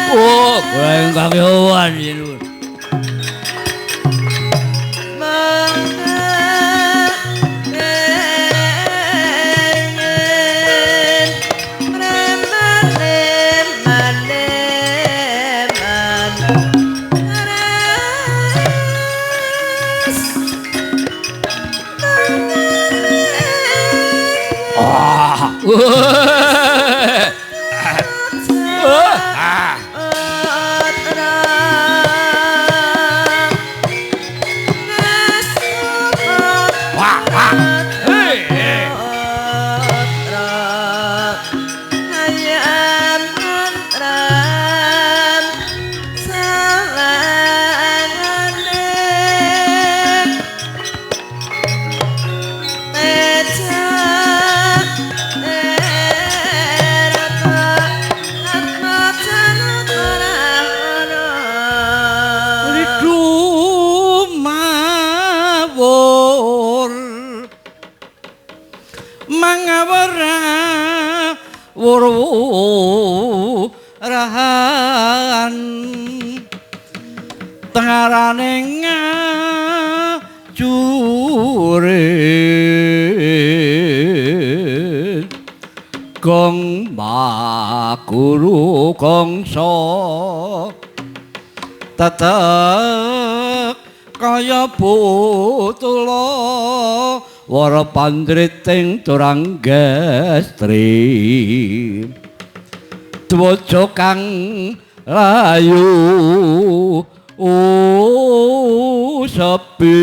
Oh, kula ingkang yowan nyuwun. Rahan tengarane ngajure gong makuru kongso tetek kaya putula wara pandriting turang gestri dwaja kang layu sepi.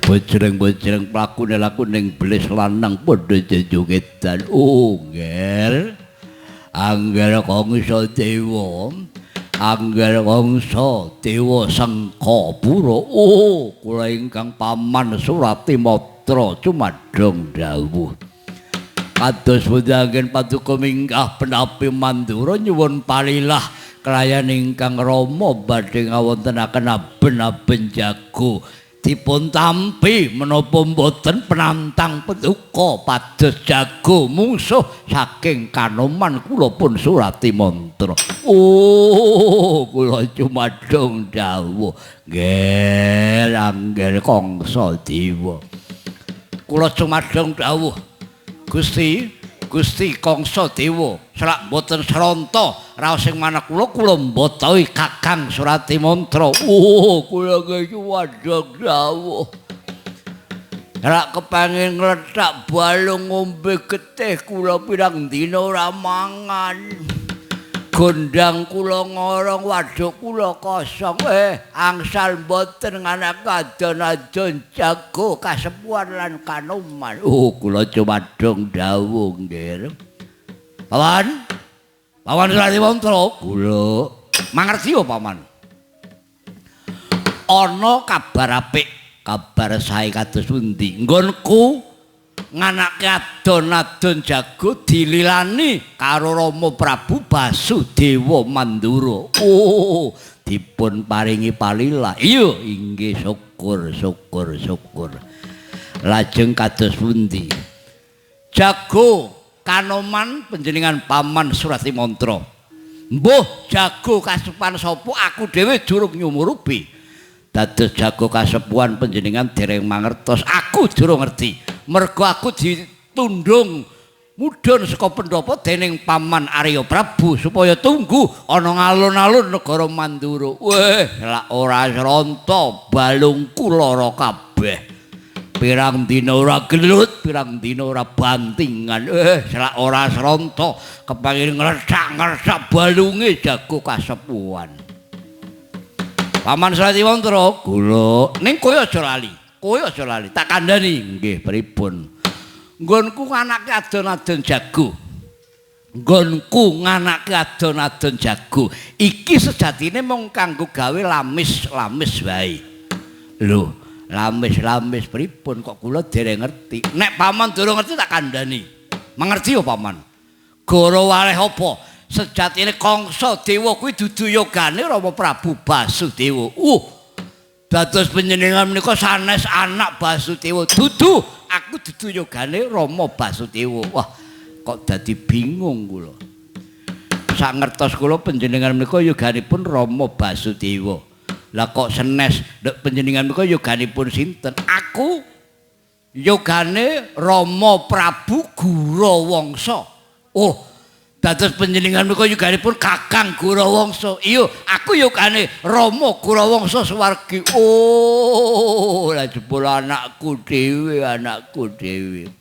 Bojreng-bojreng plakune laku ning belis lanang padha jejogedan. Oh, ngger. Angger Kangsa Dewa. Angger Kangsa Dewa Sengkapura. Oh, kula ingkang paman Surati Matra cumadong dawuh. Kados pundi anggen paduka minggah penapi Mandura nyuwun palilah kelayan ingkang rama badhe ngawontenaken aben-aben jago. Dipun tampi menapa mboten penantang paduka pados jago mungsuh saking Kanoman kula pun Surati Mantra. Oh, kula cumadong dawuh. Nggih, angger Kangsa Dewa. Kula cumadong dawuh. Gusti, Gusti Kangsa Dewa, selak mboten sronta raos sing manah kula, kula mbotohi Kakang Surati Mantra. Oh, kula nggih cumadong dawuh. Rak kepengin ngletak balung ngombe getih kula pirang dina ora mangan. Gondang kula ngorong, waduk kula kosong. Angsal mboten nganak adon-adon jago kasepuhan lan Kanoman. Oh, kula cumadong dawuh nggih. Paman. Paman Surati Mantra, kula mangerti yo paman. Ana kabar apik, kabar sae kados pundi? Nggonku nganake adon-adon jago dililani karo Rama Prabu Basudewa Mandura. Oh, dipun paringi palilah. Iya, inggih syukur syukur syukur. Lajeng kados pundi? Jago Kanoman panjenengan paman Surati Mantra. Mbuh jago kasepuhan sapa aku dhewe durung nyumurupi. Dados jago kasepuhan panjenengan dereng mangertos, aku durung ngerti. Mergo aku ditundung mudhun saka pendhapa dening paman Arya Prabu supaya tunggu ana ngalun-alun negara Mandura. Weh, lak ora sronta balungku lara kabeh. Pirang dina ora gelut, pirang dina ora bantingan. Selak ora sronta kepengin ngresak-ngresak balunge jago kasepuhan. Paman Surati Mantra, kula ning kowe aja lali. Kowe aja lali, tak kandhani. Nggih, pripun? Nggonku nganake adon-adon jago. Nggonku nganake adon-adon jago. Iki sejatine mung kanggo gawe lamis-lamis wae. Lho, Lamis-lamis pripun kok kula dereng ngerti. Nek paman durung ngerti tak kandhani. Mengerti ya paman? Goro waleh apa? Sejatine Kangsa Dewa kuwi dudu yogane Rama Prabu Basudewa. Dados panjenengan menika sanes anak Basudewa. Dudu, aku dudu yogane Rama Basudewa. Wah, kok dadi bingung kula. Sak ngertos kula panjenengan menika yoganipun Rama Basudewa. Lah kok senes ndek panjenengan menika yoganipun sinten? Aku yogane Rama Prabu Gurawangsa. Oh, dados panjenengan menika yoganipun Kakang Gurawangsa. Iya, aku yogane Rama Gurawangsa Suwargi. Oh, lah jebul anakku dhewe, anakku dhewe.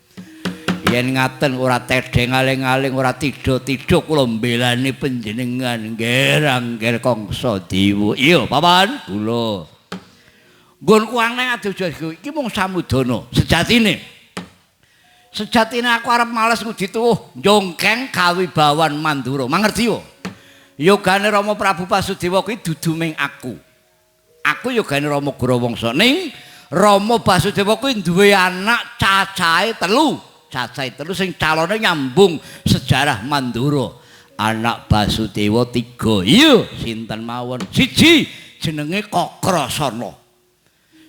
Yen ngaten ora tedheng aling-aling, ora tidha-tidha kula mbelani panjenengan nggih angger Kangsa Dewa. Iya, paman, kula. Nggonku aneh adoh jago iki mung samudana sejatine. Sejatine aku arep males ngudi tuwuh njongkeng kawibawan Mandura. Mangerti yo? Yogane Rama Prabu Basudewa kuwi dudu ming aku. Aku yogane Rama Gurawangsa. Ning Rama Basudewa kuwi duwe anak cacahe telu. Cacahe telu sing calone nyambung sejarah Mandura. Anak Basudewa 3. Iya, sinten mawon? Siji jenenge Kakrasana.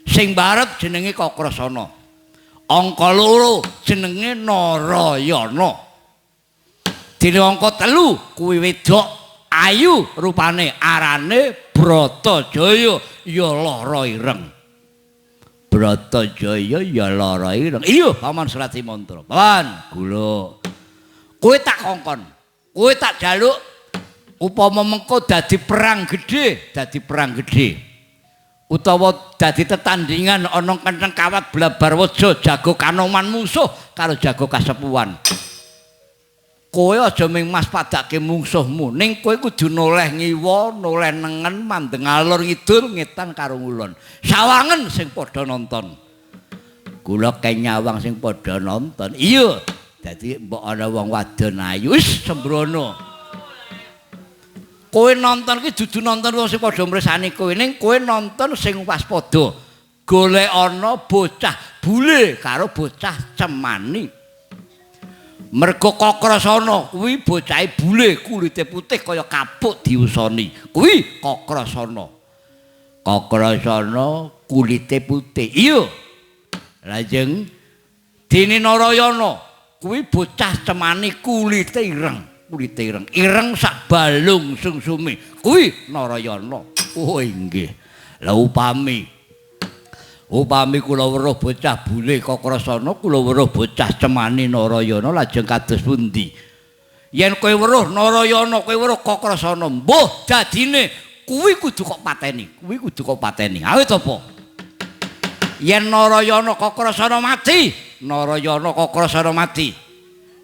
Sing barep jenenge Kakrasana. Angka 2 jenenge Narayana. Dene angka 3 kuwi wedok ayu rupane arane Bratajaya ya lara ireng. Bratajaya ya lara ireng. Iya, Paman Surati Mantra. Paman, kula. Kowe tak kongkon. Kowe tak jaluk upama mengko dadi perang gedhe, dadi perang gedhe. Utawa dadi tetandingan ana kentheng kawat Blabarwaja jago kanoman mungsuh karo jago kasepuhan. Kowe aja ming mas padake mungsuhmu, ning kowe kudu noleh ngiwa, noleh nengen, mandeng alor ngidul, ngetan karo ngulon. Sawangen sing padha nonton. Kula kenyawang sing padha nonton. Iya, dadi mbok ana wong wadon ayu, wis sembrono. Kowe nonton ki dudu nonton wong sing padha mresani kowe, ning kowe nonton sing waspada. Golek ana bocah bule karo bocah cemani. Mergo Kakrasana kuwi bocahe bule, kulite putih kaya kapuk diusoni. Kuwi Kakrasana. Kakrasana kulite putih. Iya. Lajeng dene Narayana kuwi bocah cemani kulite ireng. Kulite ireng, ireng sak balung sungsume. Kuwi Narayana. Oh inggih. Lah upami kula weruh bocah bule Kakrasana, kula weruh bocah cemani Narayana lajeng kados pundi? Yen kowe weruh Narayana, kowe weruh Kakrasana, mbuh dadine kuwi kudu kok pateni, kuwi kudu kok pateni. Awit apa? Yen Narayana Kakrasana mati, Narayana Kakrasana mati.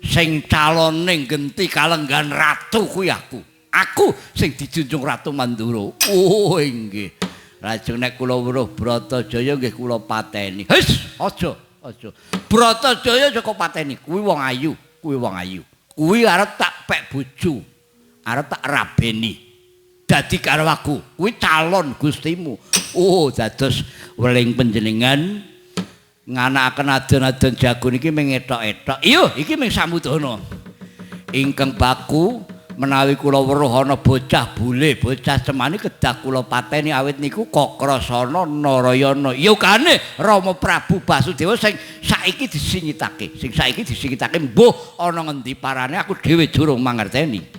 Sing calone genti kalenggan ratu kuwi aku. Aku sing dijunjung Ratu Mandura. Oh inggih. Lajeng nek kula weruh Bratajaya nggih kula pateni. His, aja, aja. Bratajaya aja kok pateni. Kuwi wong ayu, kuwi wong ayu. Kuwi arep tak pek bojo. Arep tak rabeni. Dadi karo aku. Kuwi calon gustimu. Oh, dados weling panjenengan nganakaken adon-adon jago niki ming etok-etok. Iya, iki ming samudana. Ingkang baku menawi kula weruh ana bocah bule, bocah cemani kedah kula pateni awit niku Kakrasana Narayana. Yogane Rama Prabu Basudewa sing saiki disingitake, sing saiki disingitake mbuh ana ngendi parane aku dhewe durung mangerteni.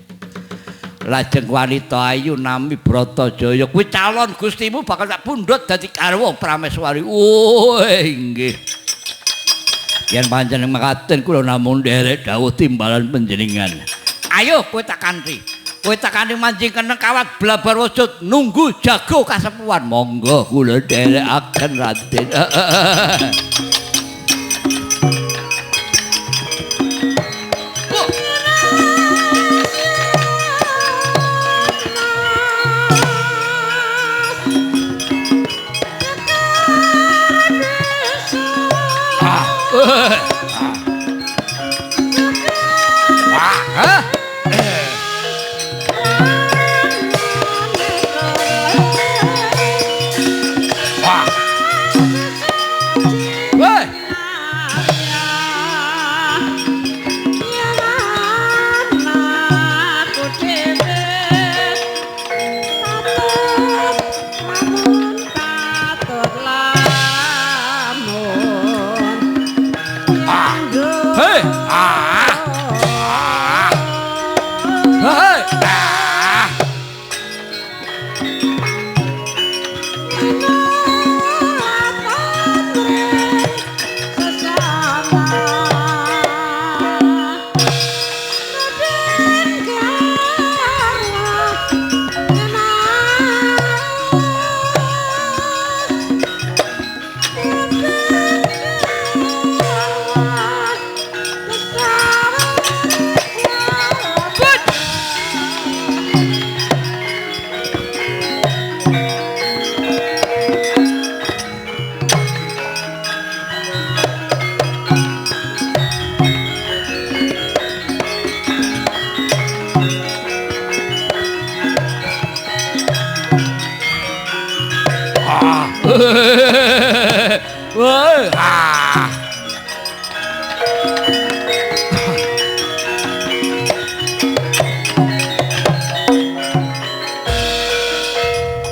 Lajeng wanita ayu nami Bratajaya kuwi calon gustimu bakal tak pundhut dadi garwa prameswari. Oh inggih. Yen panjenengan mekaten kula namung nderek dawuh timbalan panjenengan. Ayo kowe tak kanthi. Kowe tak kanthi manjing keneng kawat Blabarwaja nunggu jago kasepuhan. Monggo kula nderekaken Raden. Wah.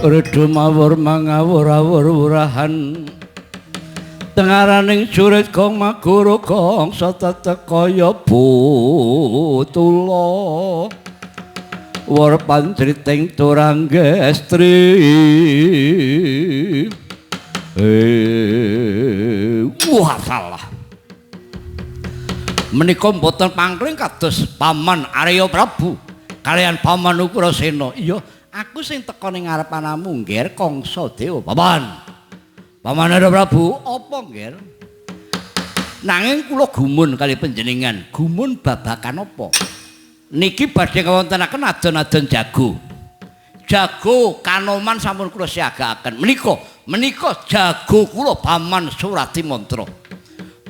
Reda mawur mangawur-awur wurahan tengaraning jurit gong maguru gong satetek kaya butula wor pancriting turanggestri. Wah salah, menika mboten pangkring kados Paman Arya Prabu kaliyan Paman Ukrasena. Iya, aku sing teka ning ngarepanamu Ngger Kangsa Dewa. Paman. Paman Arya Prabu, apa Ngger? Nanging kula gumun kali panjenengan, gumun babakan apa? Niki badhe kawontenaken adon-adon jago. Jago Kanoman sampun kula siagakaken. Menika jago kula Paman Surati Mantra.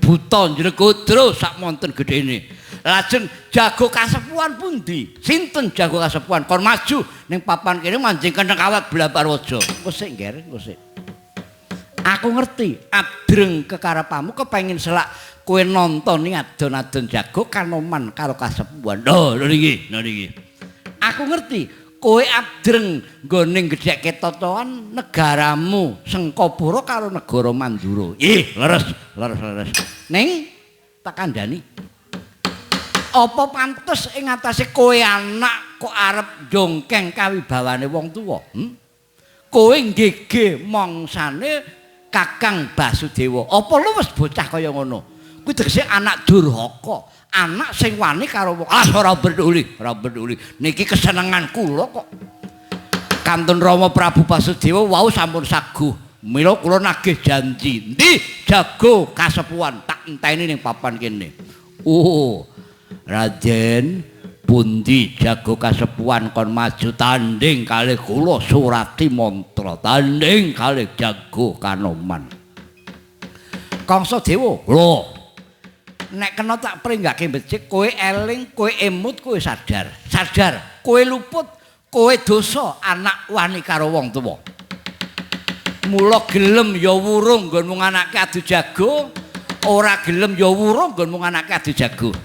Buta njrekodro sak monten gedhene. Lajeng jago kasepuhan pundi? Sinten jago kasepuhan? Kon maju ning papan kene manjing keneng kawat Blaparwaja. Engko sik Ngger, engko sik. Aku ngerti adreng kekarepanmu kepengin selak kowe nontoni adon-adon jago Kanoman karo kasepuhan. Lho, lho niki, lho niki. Aku ngerti kowe adreng nggone gedhekke totoan negaramu Sengkapura karo negara Mandura. Ih, leres, leres, leres. Ning tak kandhani. Apa pantes ing atase kowe anak kok arep njongkeng kawibawane wong tuwa? Kowe nggege mongsane Kakang Basudewa. Apa luwes bocah kaya ngono? Kuwi tegese anak durhaka, anak sing wani karo wong. Ah, ora peduli, ora peduli. Niki kesenengan kula kok. Kantun Rama Prabu Basudewa wau sampun saguh. Mila kula nagih janji. Endi jago kasepuhan tak enteni ning papan kene. Oh, Raden, pundi jago kasepuhan kon maju tanding kalih kula Surati Mantra, tanding kalih jago Kanoman. Kangsa Dewa, lho. Nek kena tak pringgake becik, kowe eling, kowe emut, kowe sadar. Sadar, kowe luput, kowe dosa anak wani karo wong tuwa. Mula gelem ya wurung nggonmu nganake adu jago, ora gelem ya wurung nggonmu nganake adu jago.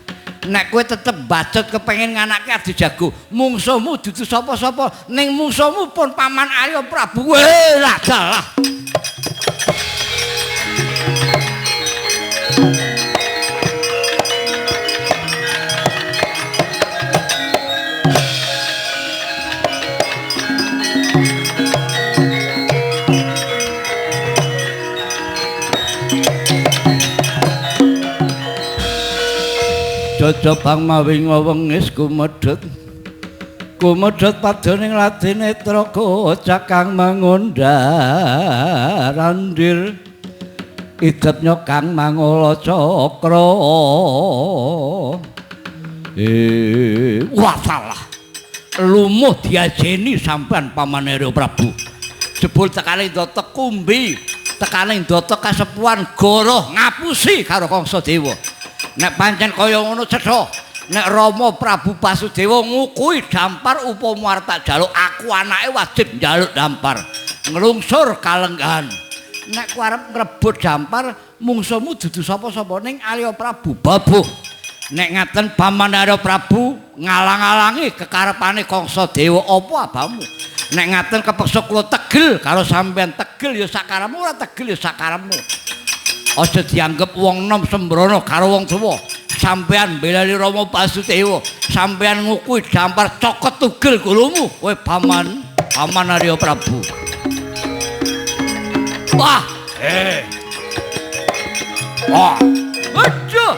Nek kowe tetep bacot kepengin nganake adu jago, mungsuhmu dudu sapa-sapa, ning mungsuhmu pun Paman Arya Prabu. Weh, lah dalah. Jajabang mawi wengis kumedhut kumedhut padhaning ladine traga cakang mangundar andir idep nyokang mangola cakra. Wah salah, lumuh diajeni sampean Paman Arya Prabu. Jebul tekane ndata kumbi, tekane ndata kasepuhan goroh ngapusi karo Kangsa Dewa. Nek pancen kaya ngono cetha, nek Rama Prabu Basudewa ngukui dampar upama arep tak jaluk, aku anake wajib njaluk dampar. Nglungsur kalenggahan. Nek kowe arep ngrebut dampar, mungsuhmu dudu sapa-sapa ning Arya Prabu babuh. Nek ngaten Paman Arya Prabu ngalang-alangi kekarepane Kangsa Dewa, apa abamu? Nek ngaten kepeksa kula tegel karo sampean, tegel ya sakarepmu, ora tegel ya sakarepmu. Aja dianggep wong nom sembrono karo wong tuwa. Sampean mbelani Rama Basudewa, sampean ngukui dampar cokot tugel gulumu kowe Paman, Paman Arya Prabu. Wah, Wah, aduh.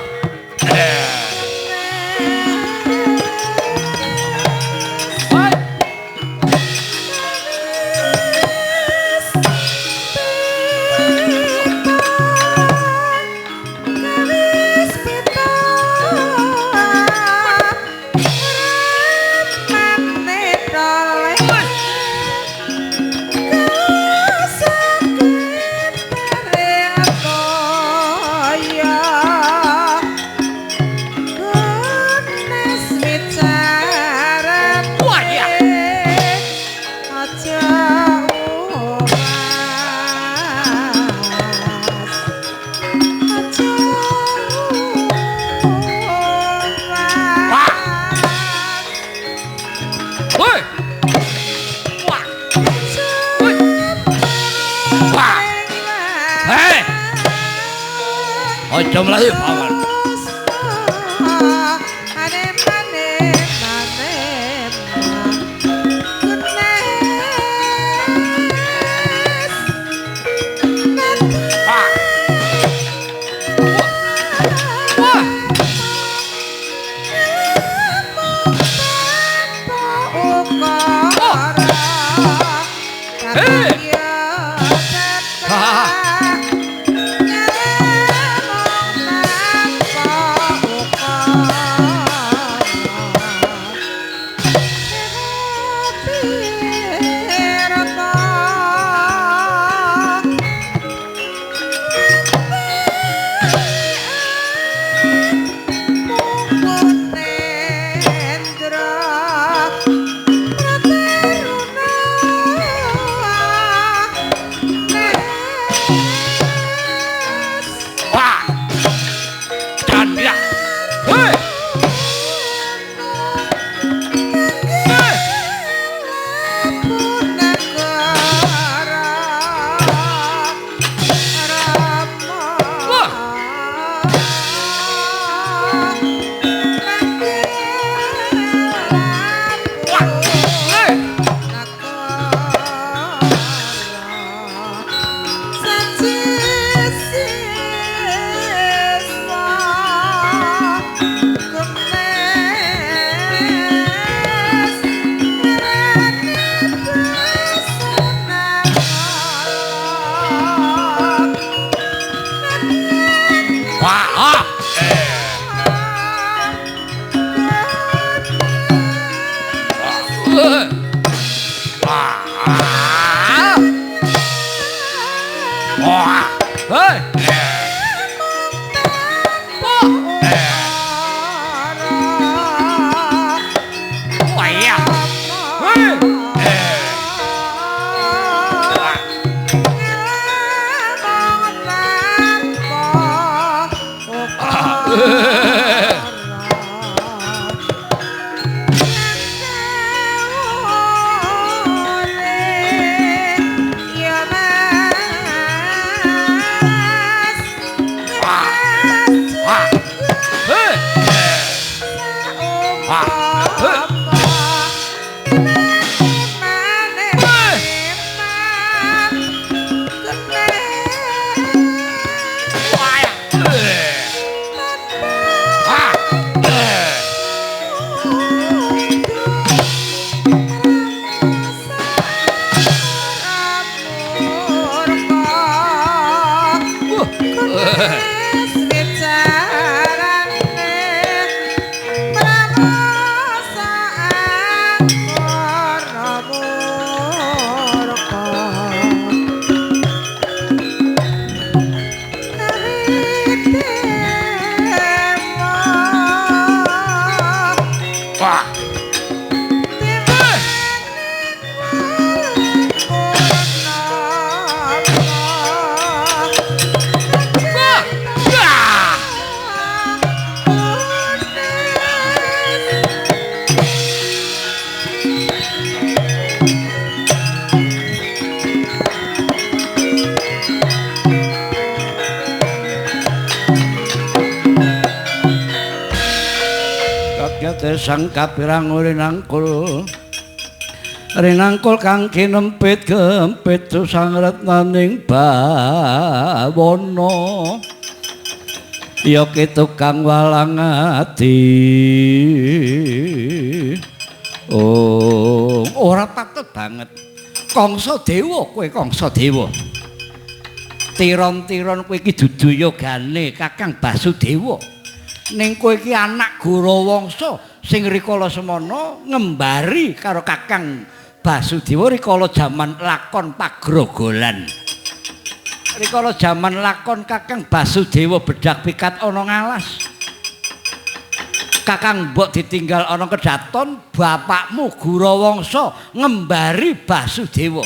Kaya. Aja mlayu pawan. Sang kapirang rinangkul rinangkul kang kinempit gempit sang retnaning bawana ya ki tukang walang ati. Oh, ora patut banget. Kangsa dewa kowe, Kangsa dewa. Tiron-tiron kowe iki dudu yogane Kakang Basudewa. Ning kowe iki anak Gorawangsa sing rikala semana ngembari karo Kakang Basudewa rikala jaman lakon Pagrogolan. Rikala jaman lakon Kakang Basudewa bedak pikat ana ngalas. Kakang mbok ditinggal ana kedaton, bapakmu Gorawangsa ngembari Basudewa.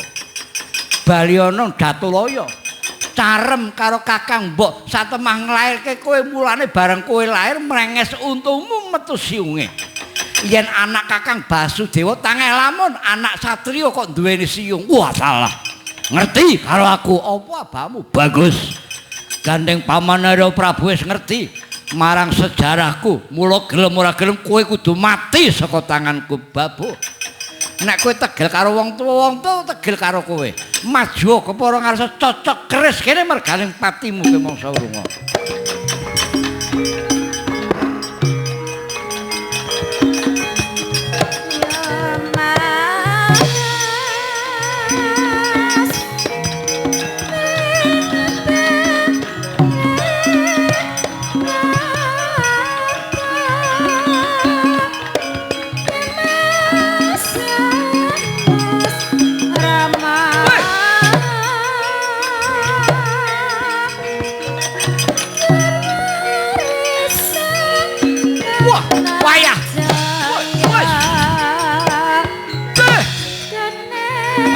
Bali ana Datulaya. Carem karo Kakang mbok satemah nglairke kowe, mulane bareng kowe lair mrenges untumu metu siunge. Yen anak Kakang Basudewa tangeh lamun anak satriya kok duweni siung. Wah salah. Ngerti karo aku apa abamu? Bagus. Gandeng Paman Arya Prabu wis ngerti marang sejarahku. Mula gelem ora gelem kowe kudu mati saka tanganku, Babu. Nek kowe tegel karo wong tuwa, wong tuwa tegel karo kowe. Maju kepara ngarsa cocok keris kene merganing patimu ke mangsa wrunga.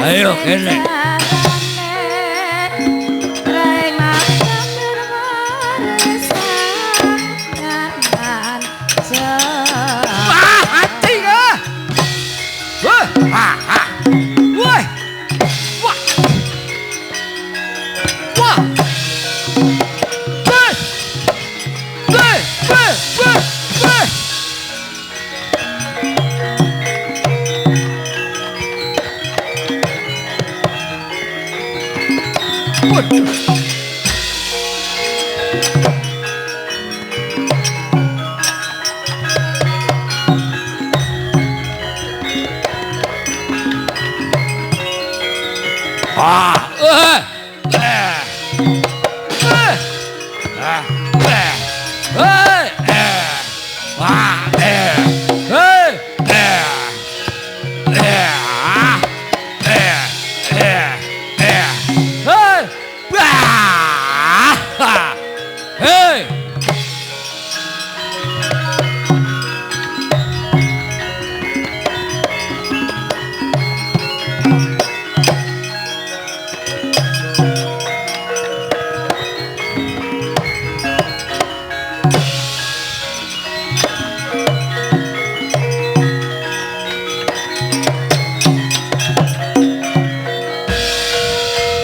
Ayo kene. Wah, mati ah. Wah, ha ha. Woi. Wah. Wah. Woi. Woi, woi, woi, woi. Ah, eh, eh, eh, eh, eh, eh, ah, eh, eh, eh, eh, ah, eh, eh, eh, eh, ah, hey.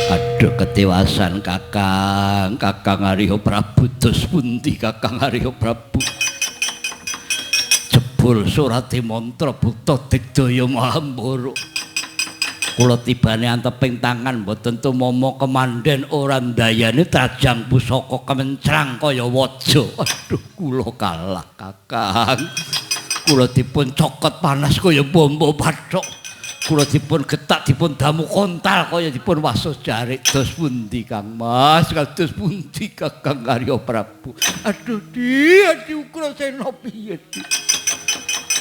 Aduh ketewasan Kakang, Kakang Arya Prabu dos pundi Kakang Arya Prabu. Jebul surate mantra buta digdaya Mahambara. Kula tibane anteping tangan mboten tumama kemandhen ora ndayani trajang pusaka kemencrang kaya waja. Aduh kula kalah Kakang. Kula dipun cokot panas kaya bombo pathok. Kula dipun getak dipun damu kontal kaya dipun wasuh jarik. Dos pundi Kang Mas, kados pundi Kakang Arya Prabu. Aduh di, aduh Ugrasena piye di.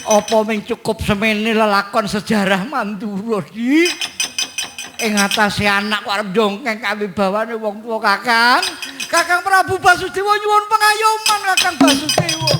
Apa ming cukup semene lelakon sejarah Mandura di. Ing atase anak kok arep ndongkeng kawibawane wong tuwa Kakang. Kakang Prabu Basudewa nyuwun pengayoman Kakang Basudewa.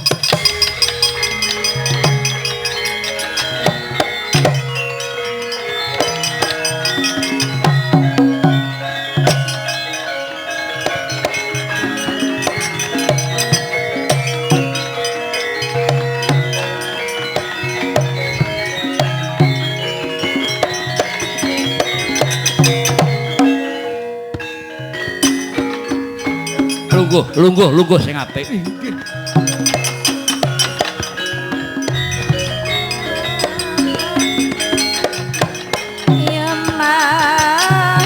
Lungguh, lungguh, lungguh sing apik. Inggih. Ya Mas,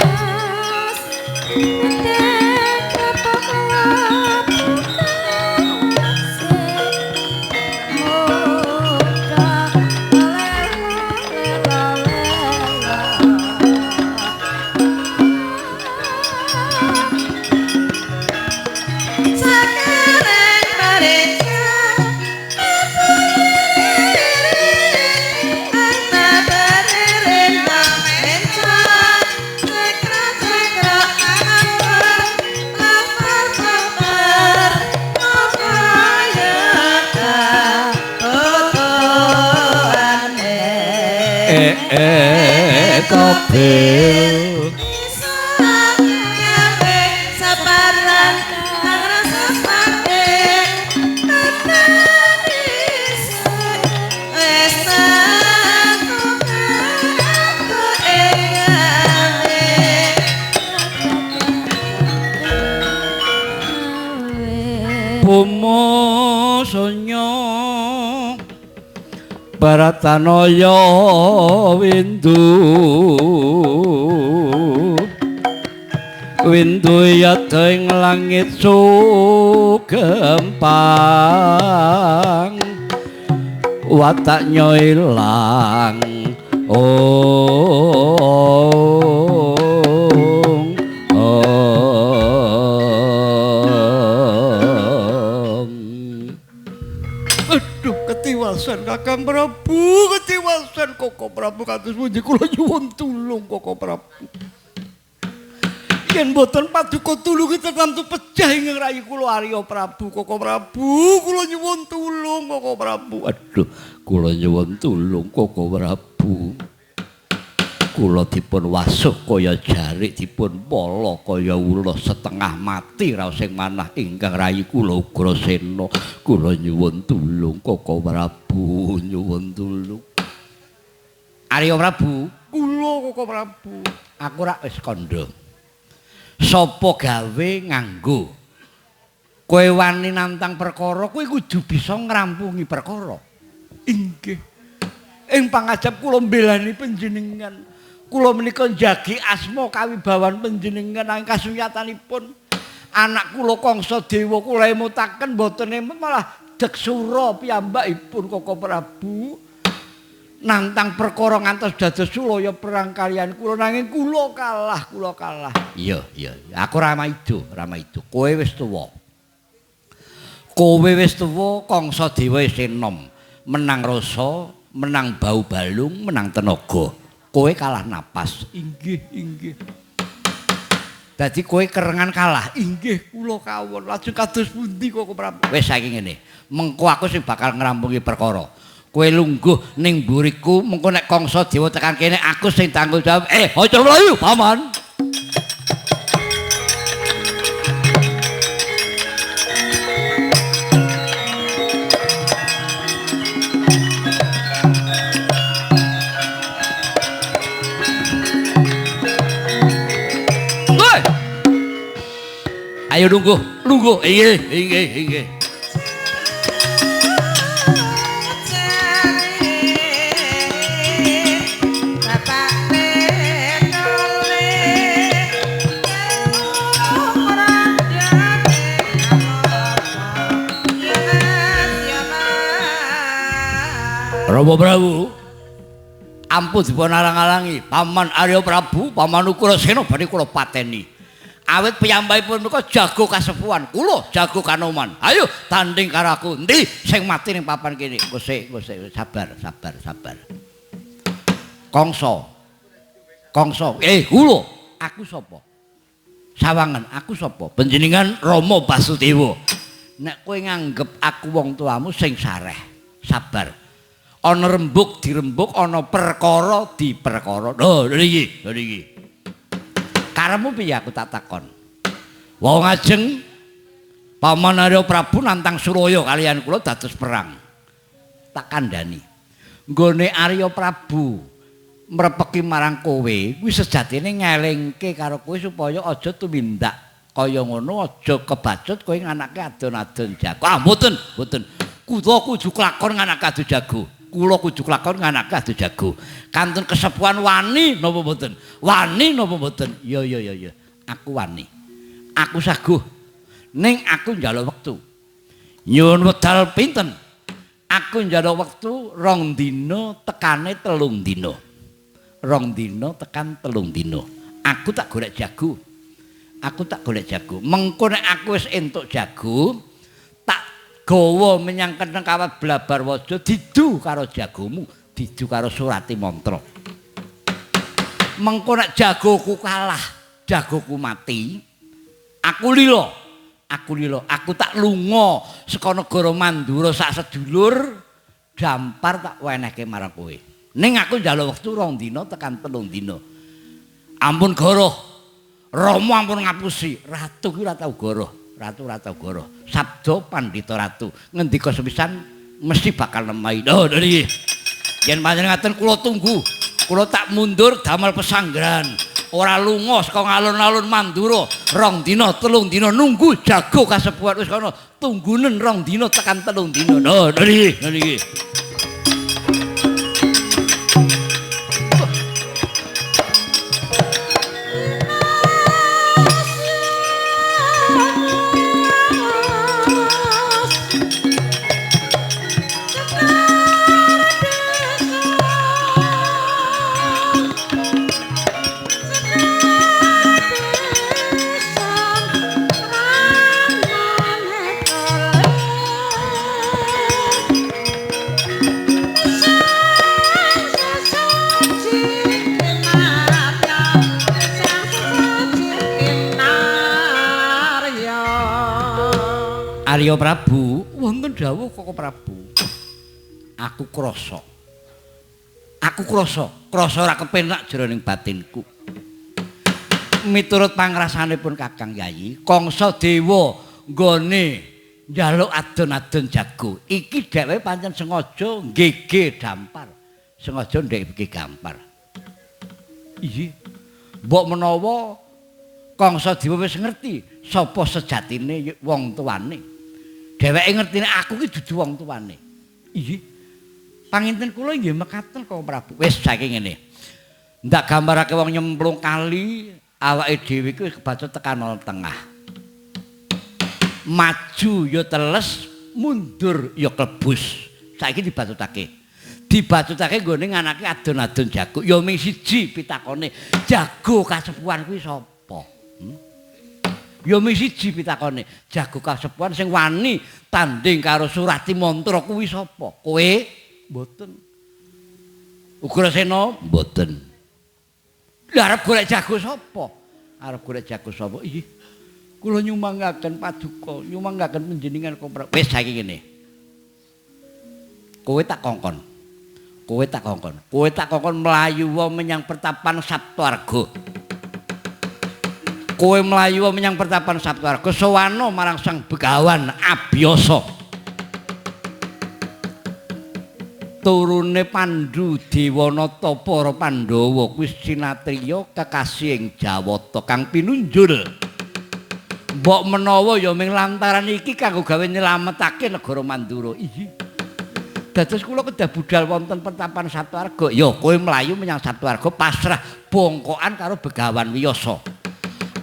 Kabel Buma sunya Baratanaya windu windu yada ing langit sugempang wataknya ilang ong ong. Aduh, ketiwasan Kakang Prabu, ketiwasan Koko Prabu, kados pundi kula nyuwun tulung Koko Prabu. Yen mboten paduka tulungi tertentu pejah ingkang rayi kula Arya Prabu. Koko Prabu, kula nyuwun tulung Koko Prabu. Aduh, kula nyuwun tulung Koko Prabu. Kula dipun wasuh kaya jarik, dipun pala kaya ula, setengah mati raos sing manah ingkang rayi kula Ugrasena. Kula nyuwun tulung Koko Prabu, nyuwun tulung. Arya Prabu, kula Koko Prabu. Aku rak wis kandha. Sapa gawe nganggo kowe wani nantang perkara, kowe kudu bisa ngrampungi perkara. Inggih. Ing pangajap kula mbelani panjenengan. Kula menika njagi asma kawibawan panjenengan nanging kasunyatanipun anak kula Kangsa Dewa kula emutaken mboten emut malah deksura piyambakipun Koko Prabu. Nantang perkara ngantos dados sulaya perang kaliyan kula nanging kula kalah, kula kalah. Iya, iya, aku Rama Ido, Rama Ido. Kowe wis tuwa. Kowe wis tuwa, Kangsa Dewa isih enom. Menang rasa, menang bau balung, menang tenaga. Kowe kalah napas. Inggih, inggih. Dadi kowe kerengan kalah. Inggih, kula kawon. Lajeng kados pundi Koko Prabu? Wis saiki ngene. Mengko aku sing bakal ngrampungi perkara. Kowe lungguh ning mburiku, mengko nek Kangsa Dewa tekan kene aku sing tanggung jawab. Aja mlayu, Paman. Woi. Ayo lungguh, lungguh. Inggih, inggih, inggih. Rama Prabu, ampun dipun alang-alangi. Paman Arya Prabu, Paman Ugrasena badhe kula pateni. Awit piyambakipun menika jago kasepuhan, kula jago kanoman. Ayo tanding karo aku. Endi sing mati ning papan kene? Kosek, kosek, sabar, sabar, sabar. Kangsa. Kangsa, kula, aku sapa? Sawangan, aku sapa? Panjenengan Rama Basudewa. Nek kowe nganggep aku wong tuamu sing sareh, sabar. Ana rembug dirembug, ana perkara diperkara. Lho, iki, lho iki. Karepmu piye aku tak takon. Wong ajeng Paman Arya Prabu nantang Suraya kaliyan kula dados perang. Tak kandhani. Nggone Arya Prabu mrepeki marang kowe, kuwi sejatine ngelingke karo kowe supaya aja tumindak kaya ngono, aja kebacut kowe nganake adon-adon jago. Ah, mboten, mboten. Kula kudu kelakon nganake adu jago. Kula kudu kelakon nganake adu jago. Kantun kesepuhan wani napa mboten? Wani napa mboten? Ya ya ya ya. Aku wani. Aku saguh. Ning aku njaluk wektu. Nyuwun wekdal pinten? Aku njaluk wektu 2 dina tekane 3 dina. 2 dina tekan 3 dina. Aku tak golek jago. Aku tak golek jago. Mengko nek aku wis entuk jago, tak gawa menyang keneng kawat Blabarwaja didu karo jagomu, didu karo surati mantra. Mengko nek jagoku kalah, jagoku mati, aku lila, aku lila, aku tak lunga saka negara Mandura sak sedulur, dampar tak wenehke marang kowe. Ning aku njaluk wektu 2 dina tekan 3 dina. Ampun goroh. Rama ampun ngapusi, ratu ki ora tau goroh. Ratu ora tau goroh. Sabda Pandhita Ratu ngendika sepisan mesti bakal nemahi. Lho niki. Yen panjenengan ngaten kula tunggu. Kula tak mundur damel pesanggrahan. Ora lunga saka alun-alun Mandura 2 dina 3 dina nunggu jago kasepuhan wis kono tunggunen 2 dina tekan 3 dina. Lho niki niki. Arya Prabu, wonten dawuh Koko Prabu. Aku krasa. Aku krasa, krasa ora kepenak jroning batinku. Miturut pangrasanipun Kakang Yayi, Kangsa Dewa nggone njaluk adon-adon jago. Iki dheweke pancen sengaja nggege dampar. Sengaja ndheke gampar. Iya. Mbok menawa Kangsa Dewa wis ngerti sapa sejatine wong tuane. Dheweke ngertine aku ki dudu wong tuane. Iya. Panginten kula nggih mekaten Koko Prabu. Wis saiki ngene. Ndak gambarake wong nyemplung kali, awake dhewe iki wis kebacut tekan tengah. Maju ya teles, mundur ya klebus. Saiki dibacutake. Dibacutake nggone nganake adon-adon jago. Ya ming siji pitakone, jago kasepuhan kuwi sapa? Ya ming siji pitakone, jago kasepuhan sing wani tanding karo Surati Mantra kuwi sapa? Kowe? Mboten. Ugrasena? Mboten. Lha arep golek jago sapa? Arep golek jago sapa? Iya. Kula nyumangaken paduka, nyumangaken panjenengan Koko Prabu. Wis saiki ngene. Kowe tak kongkon. Kowe tak kongkon. Kowe tak kongkon mlayu menyang pertapan Saptwarga. Kowe mlayu menyang pertapan Saptwarga sowana marang Sang Begawan Abiyasa. Turune Pandu Dewanata para Pandhawa kuwi sinatriya kekasih Jawata kang pinunjul. Mbok menawa ya ming lantaran iki kanggo gawe nyelametake negara Mandura. Iya. Dados kula kedah budal wonten pertapan Saptwarga. Ya kowe mlayu menyang Saptwarga pasrah bongkokan karo Begawan Wiyasa.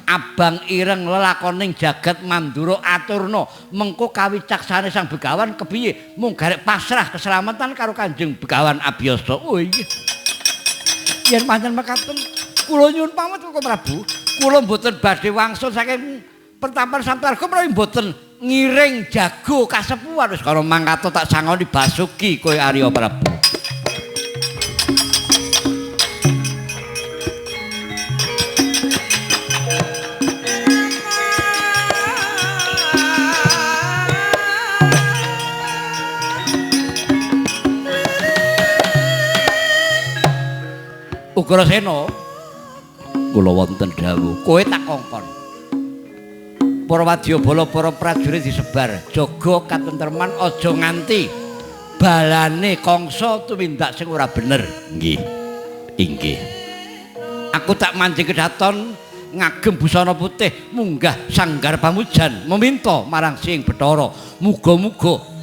Abang ireng lelakoning jagat Mandura aturna mengko kawicaksane Sang Begawan kepiye mung garek pasrah keselamatan karo Kanjeng Begawan Abiyasa. Oh iya. Yen pancen mekaten kula nyuwun pamit Koko Prabu. Kula mboten badhe wangsul saking pertapan Saptwarga menawi mboten ngiring jago kasepuhan. Wis karo mangkato tak sangoni basuki kowe Arya Prabu. Ugrasena, kula wonten dawuh, kowe tak kongkon. Para wadyabala, para prajurit disebar, jaga katentreman aja nganti balane Kangsa tumindak sing ora bener. Nggih. Inggih. Aku tak manjing kedaton ngagem busana putih munggah sanggar pamujan meminta marang Sing Bathara. Muga-muga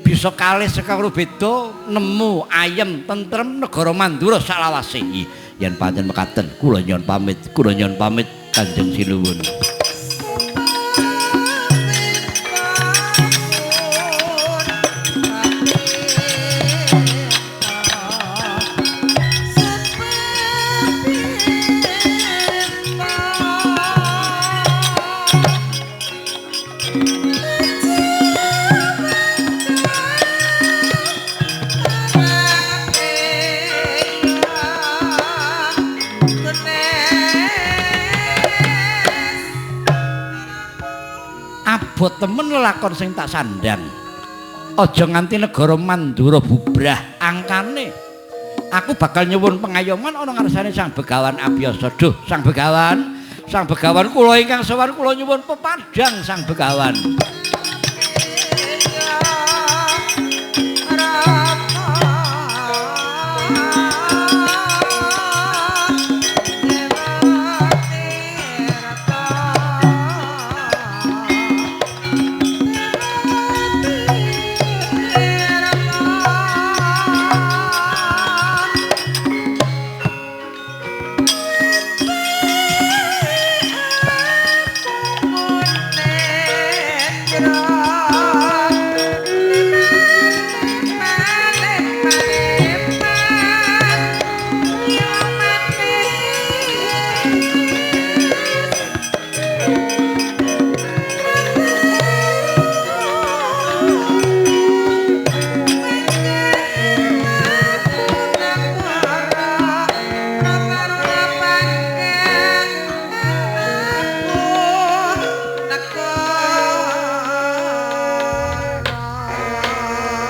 bisa kalih sekawruh beda nemu ayem tentrem negara Mandura salawase. Yen pancen mekaten kula nyuwun pamit, kula nyuwun pamit Kanjeng Sinuwun. Abot temen lelakon sing tak sandang. Aja nganti negara Mandura bubrah angkane. Aku bakal nyuwun pengayoman ana ngarsane Sang Begawan Abiyasa. Duh, Sang Begawan, Sang Begawan kula ingkang sowan kula nyuwun pepadhang Sang Begawan.